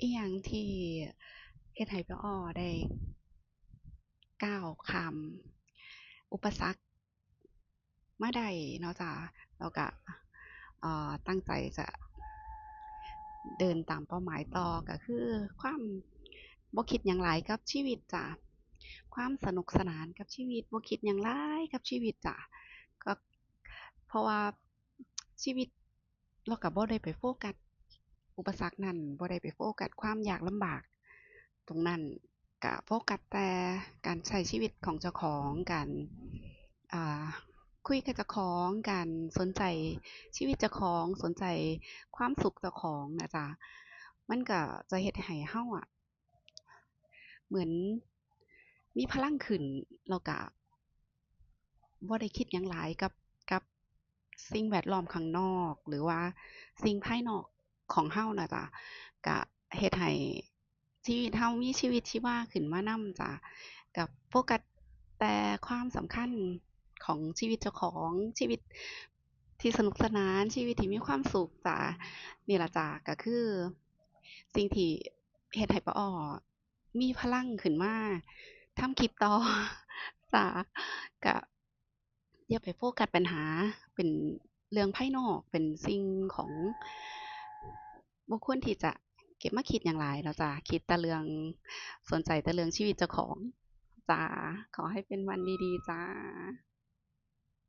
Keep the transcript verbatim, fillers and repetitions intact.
อีหยังที่เฮ็ดให้ป้าอ้อได้ก้าวข้ามอุปสรรคมาได้เนาะจ้ะ แล้วก็ เอ่อ ตั้งใจจะเดินตามเป้าหมายต่อ ก็คือความบ่คิดหยังหลายกับชีวิตจ้ะ ความสนุกสนานกับชีวิต บ่คิดหยังหลายกับชีวิตจ้ะ ก็ เพราะว่าชีวิตเราก็บ่ได้ไปโฟกัสอุปสรรคนั้น บ่ได้ไปโฟกัสความยากลำบากตรงนั้น ก็โฟกัสแต่การใช้ชีวิตของเจ้าของ การ อ่า คุยกับเจ้าของ การสนใจชีวิตเจ้าของ สนใจความสุขเจ้าของนะจ๊ะ มันก็จะเฮ็ดให้เฮาอะ เหมือนมีพลังขึ้น แล้วก็บ่ได้คิดหยังหลายกับ กับสิ่งแวดล้อมข้างนอก หรือว่าสิ่งภายนอกของเฮานะจ๊ะ ก็เฮ็ดให้ชีวิตเฮามีชีวิตชีวาขึ้นมานำจ้ะ ก็โฟกัสแต่ความสำคัญของชีวิตเจ้าของ ชีวิตที่สนุกสนาน ชีวิตที่มีความสุขจ้ะ นี่ล่ะจ้ะ ก็คือสิ่งที่เฮ็ดให้ป้าอ้อมีพลังขึ้นมาทำคลิปต่อจ้ะ ก็อย่าไปโฟกัสปัญหาเป็นเรื่องภายนอก เป็นสิ่งของ บ่ควรที่จะเก็บมาคิดหยังหลายเนาะจ้ะ คิดแต่เรื่อง สนใจแต่เรื่องชีวิตเจ้าของจ้า ขอให้เป็นวันดีๆจ้า